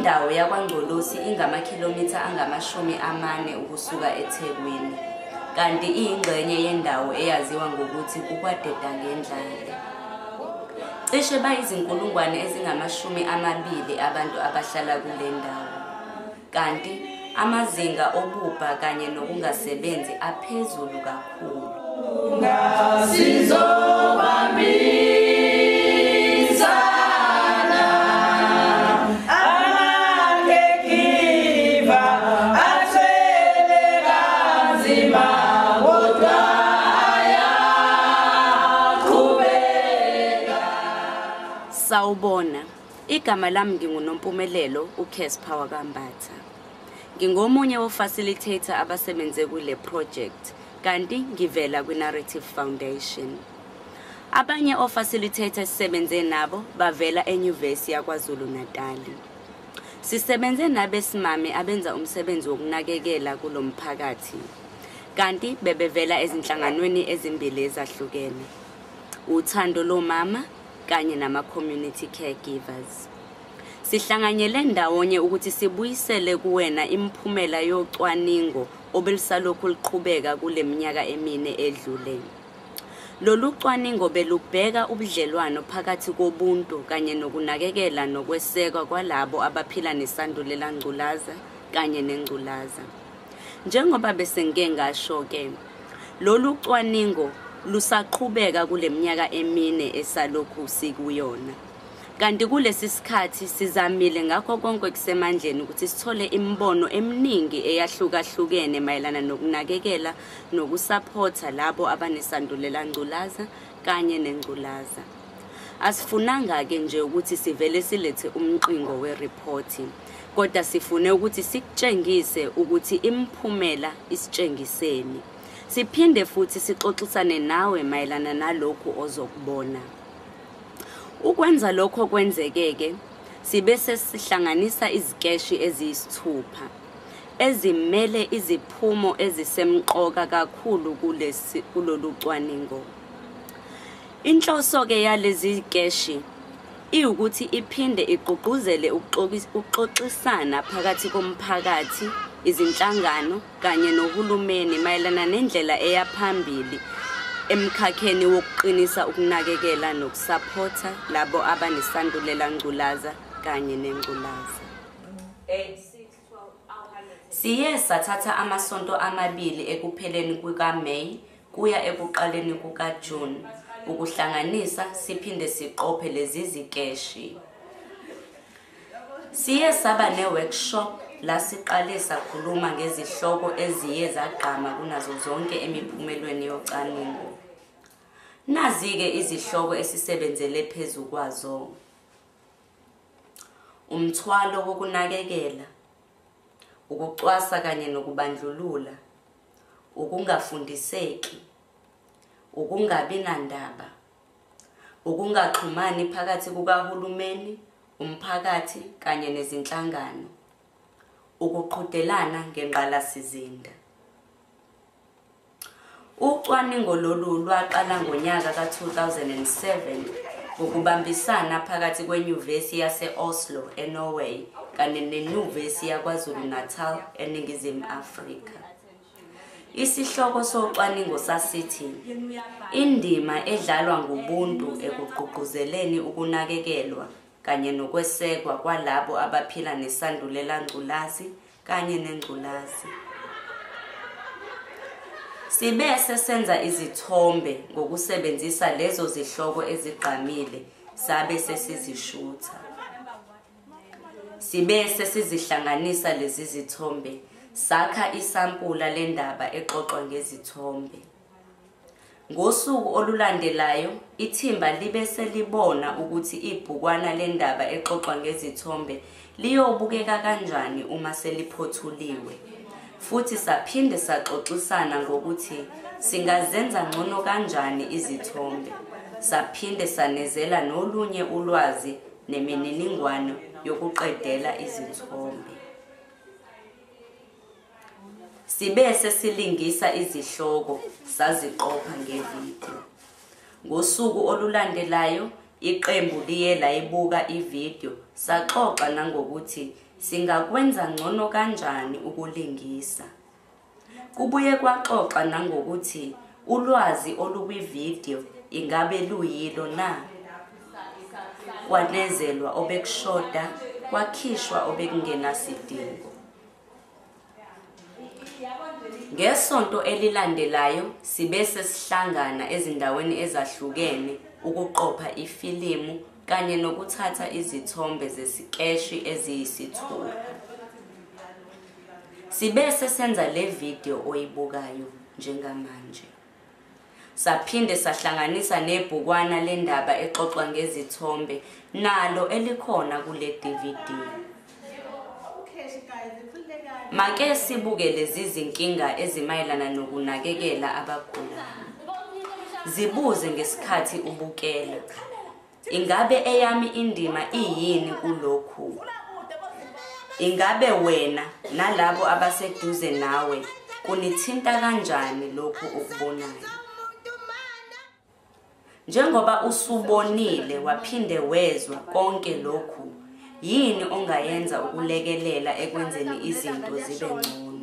Indawo yakwaNgcolosi ingamakhilomitha angama-40 ukusuka eThekwini, kanti iyingxenye yendawo eyaziwa ngokuthi kuKwaDedangendlale. Cishe bayizinkulungwane ezingama-20 abantu abahlala kule ndawo, kanti amazinga obubha kanye nokungasebenzi aphezulu kakhulu. Sawubona, igama lami nginguNompumelelo uCasper kaMbatha. Ngingomunye wo-facilitator abasebenze kule project, kanti ngivela kwi-Narrative Foundation. Abanye o-facilitator esisebenze nabo bavela eNyuvesi yaKwaZulu Natali. Sisebenze nabesimame abenza umsebenzi wokunakekela kulo mphakathi, kanti bebevela ezinhlanganweni ezimbili ezahlukene. Uthando Lomama kanye nama-community caregivers. Sihlanganyele ndawonye ukuthi sibuyisele kuwena imiphumela yocwaningo obelusalokhu luqhubeka kule minyaka emine edlule. Lolu cwaningo belubheka ubudlelwano phakathi kobuntu kanye nokunakekela nokwesekwa kwalabo abaphila nesandulela ngculaza kanye nengculaza. Njengoba bese ngike ngasho-ke, lolu cwaningo lusaqhubeka kule minyaka emine esalokhu sikuyona. Kanti kulesi sikhathi sizamile ngakho konke kusemandleni ukuthi sithole imibono eminingi eyahlukahlukene mayelana nokunakekela nokusaphotha labo abanesandulela ngculaza kanye nengculaza. Asifunanga-ke nje ukuthi sivele silethe umqingo weriphothi, kodwa sifune ukuthi sikutshengise ukuthi imiphumela isitshengiseni. Siphinde futhi sixoxisane nawe mayelana nalokhu ozokubona. Ukwenza lokho kwenzeke-ke, sibe sesihlanganisa izikeshi eziyisithupha ezimele iziphumo ezisemqoka kakhulu kulolu cwaningo. Inhloso-ke yalezi zikeshi iwukuthi iphinde igqugquzele ukuxoxisana phakathi komphakathi, izinhlangano kanye nohulumeni mayelana nendlela eya phambili emkhakheni wokuqinisa ukunakekela nokusaphotha labo abanesandulela ngculaza kanye nengculaza. Siye sathatha amasonto amabili ekupheleni kukaMeyi kuya ekuqaleni kukaJuni ukuhlanganisa siphinde siqophe lezi zikeshi. Siye saba ne-workshop la siqale sakhuluma ngezihloko eziye zagqama kunazo zonke emiphumelweni yocwaningo. Nazi-ke izihloko esisebenzele phezu kwazo. Umthwalo wokunakekela, ukucwasa kanye nokubandlulula, ukungafundiseki, ukungabi nandaba, ukungaxhumani phakathi kukahulumeni, umphakathi kanye nezinhlangano, ukuqhudelana ngengqalasizinda. Ucwaningo lolu lwaqala ngonyaka ka-2007 ngokubambisana phakathi kweNyuvesi yase-Oslo eNorway kanye neNyuvesi yaKwaZulu Natal eNingizimu Afrika. Isihloko socwaningo sasithi indima edlalwa ngubuntu ekugqugquzeleni ukunakekelwa kanye nokwesekwa kwalabo abaphila nesandulela ngculazi kanye nengculazi. Sibe sesenza izithombe ngokusebenzisa lezo zihloko ezigqamile sabe sesizishutha. Sibe sesizihlanganisa lezi zithombe sakha isampula lendaba exoxwa ngezithombe. Ngosuku olulandelayo, ithimba libe selibona ukuthi ibhukwana lendaba exoxwa ngezithombe liyobukeka kanjani uma seliphothuliwe. Futhi saphinde saxoxisana ngokuthi singazenza ngcono kanjani izithombe. Saphinde sanezela nolunye ulwazi nemininingwane yokuqedela izithombe. Sibe sesilingisa izihloko saziqopha ngevidiyo. Ngosuku olulandelayo, iqembu liye layibuka ividiyo saxoxa nangokuthi singakwenza ngcono kanjani ukulingisa. Kubuye kwaxoxa nangokuthi ulwazi olukwividiyo ingabe luyilo na. Kwanezelwa obekushoda, kwakhishwa obekungenasidingo. Ngesonto elilandelayo sibe sesihlangana ezindaweni ezahlukene ukuqopha ifilimu kanye nokuthatha izithombe zesikeshi eziyisithupha. Sibe sesenza le vidiyo oyibukayo njengamanje. Saphinde sahlanganisa nebhukwana lendaba exoxwa ngezithombe nalo elikhona kule DVD. Make sibuke lezi zinkinga ezimayelana nokunakekela abagulayo. Zibuze ngesikhathi ubukela. Ingabe eyami indima iyini kulokhu? Ingabe wena nalabo abaseduze nawe kunithinta kanjani lokhu okubonayo? Njengoba usubonile waphinde wezwa konke lokhu, yini ongayenza ukulekelela ekwenzeni izinto zibe ngcono?